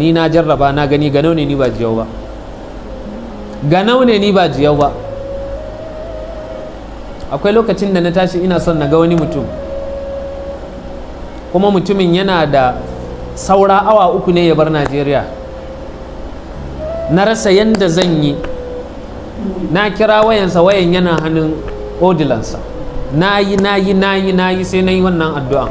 Ni na jarraba, na gani, ganau ne ni ba jiyau ba, ganau ne ni ba jiyau ba. Akwai lokacin da na tashi ina son na ga wani mutum, kuma mutumin yana da saura awa 3 ne ya bar Najeriya. Na rasa yadda zan yi. Na kira wayansa, wayan yana hannun odilansa. Na yi, na yi, na yi, na yi, sai na yi wannan addu'a: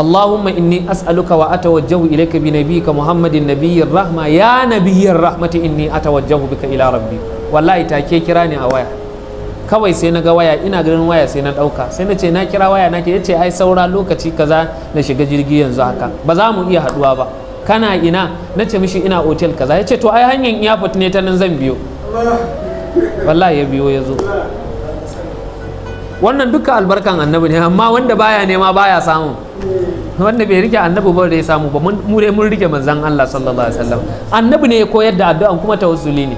"اللهم إني أسألك وأتوجه إليك بنبيك محمد نبي الرحمة، يا نبي الرحمة، إني أتوجه بك إلى ربي." Wallahi take kira ni a waya. Kawai sai na ga waya, ina ganin waya sai na ɗauka, sai na ce na kira waya, na ke yace ai saura lokaci kaza na shiga jirgi, yanzu haka ba za mu iya haduwa ba, kana ina? Na ce mishi ina hotel kaza. Ya ce to ai hanyar airport ne, ta nan zan biyo. Wallahi ya biyo, ya zo. Wannan duka albarkan Annabi ne, amma wanda baya nema baya samu. Wanda bai rike Annabi ba da ya samu ba. Mu dai mun rike manzon Allah sallallahu alaihi wasallam. Annabi ne ya koyar da addu'an, kuma tawassuli ne.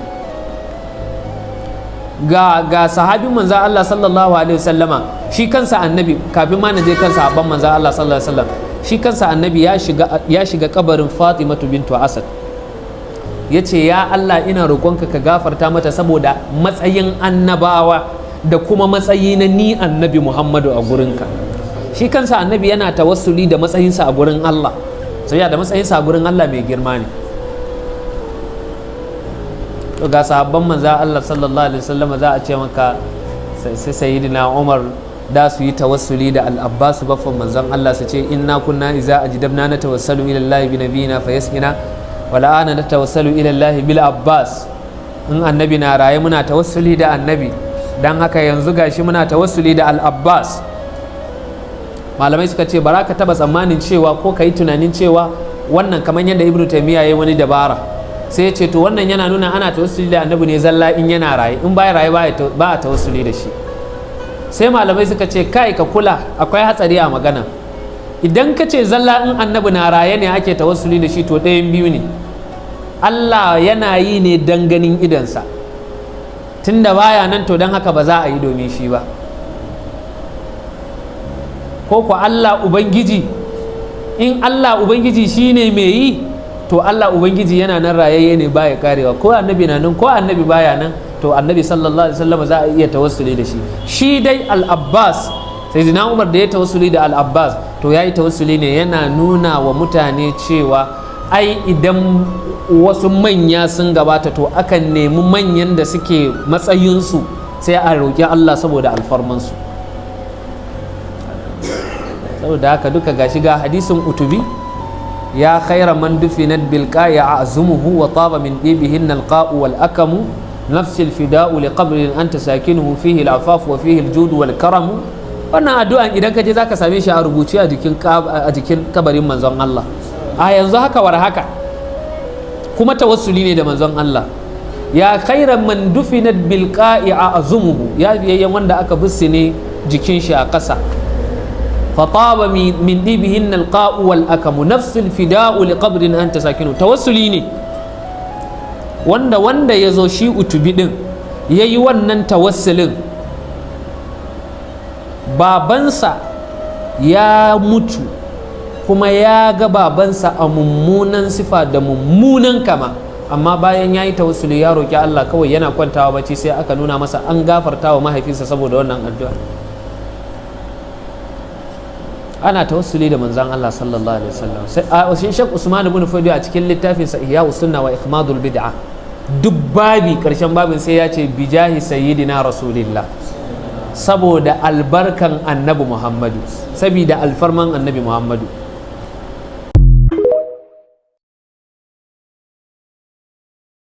Ga sahabin manzon Allah sallallahu alaihi wasallama, shi kansa Annabi, kafin ma na je kan sahabban manzon Allah sallallahu alaihi wasallam, shi kansa Annabi ya shiga kabarin Fatimatu bintu Asad, ya ce, "Ya Allah, ina roƙonka ka gafarta mata saboda matsayin annabawa da kuma matsayi na ni Annabi Muhammadu a gurinka." Shi kansa Annabi yana tawassuli da matsayinsa a gurin Allah, sai da matsayinsa a gurin Allah mai girma ne. To ga sahabban manzo Allah sallallahu alaihi wasallam, za a ce maka sai Sayyidina Umar da su yi tawassuli da Al-Abbas baffan manzon Allah, su ce, "إنا كنا إذا أجدبنا نتوسل إلى الله بنبينا فيسقينا، والآن نتوسل إلى الله بالعباس." In Annabi na raye muna tawassuli da Annabi, dan haka yanzu gashi muna tawassuli da Al-Abbas. Malamai suka ce bara ka taba tsammanin cewa ko ka yi tunanin cewa wannan, kamar yadda Ibnu Taymiya ya yi wani dabara, sai ya ce to wannan yana nuna ana tawassuli da Annabi ne zalla in yana raye, in baya raye ba a tawassuli da shi. Sai malamai suka ce, kai, ka kula, akwai hatsari a magana. Idan ka ce zalla in Annabi na raye ne ake tawassuli da shi, to ɗayan biyu ne: Allah yana yi ne dan ganin idansa, tunda baya nan, to don haka ba za a yi domin shi ba, ko ko Allah Ubangiji, in Allah Ubangiji shine mai yi, to Allah Ubangiji yana nan, rayayye ne, baya karewa, ko Annabi na nan ko Annabi baya nan, to Annabi sallallahu alaihi wasallam za a iya tawassuli da shi. Shi dai Al-Abbas, sai Umar da ya tawassuli da Al-Abbas, to ya yi tawassuli ne yana nuna wa mutane cewa ai idan wasu manya sun gabata, to akan nemi manyan da suke matsayinsu, sai a roƙi Allah saboda alfarmansu. Saboda haka duka gashi, ga hadisin Utubi: "يا خير من دفنت بالقاع أعظمه وطاب من طيبهن القاء والأكم، نفسي الفداء لقبر أنت ساكنه، فيه العفاف وفيه الجود والكرم." Wannan addu'an idan ka je zaka same shi a rubuce a jikin kabarin manzon Allah a yanzu haka war haka, kuma tawassuli ne da manzon Allah: "يا خير من دفنت بالقاع أعظمه", ya biyayyen wanda aka ne jikin shi a ƙasa, "فطاب من طيبهن القاء والأكم، نفسي الفداء لقبر أنت ساكنه." Tawassuli ne wanda ya zo shi Utubi din ya yi wannan tawassulin. Babansa ya mutu, kuma ya ga babansa a mummunan sifa da mummunan kama, amma bayan ya yi tawassuli ya roƙi Allah, kawai yana kwantawa bacci sai aka nuna masa an gafarta wa mahaifinsa saboda wannan addu'a. Ana tawassuli da manzon Allah sallallahu alaihi wasallam. Sai a shi Sheikh Usman ibn Fodiyo a cikin littafin sa Ihya Sunna wa Ikhmadul Bid'a, duk babi, karshen babin sai ya ce "بجاه سيدنا رسول الله", saboda albarkan Annabi Muhammadu, saboda alfarman Annabi Muhammadu.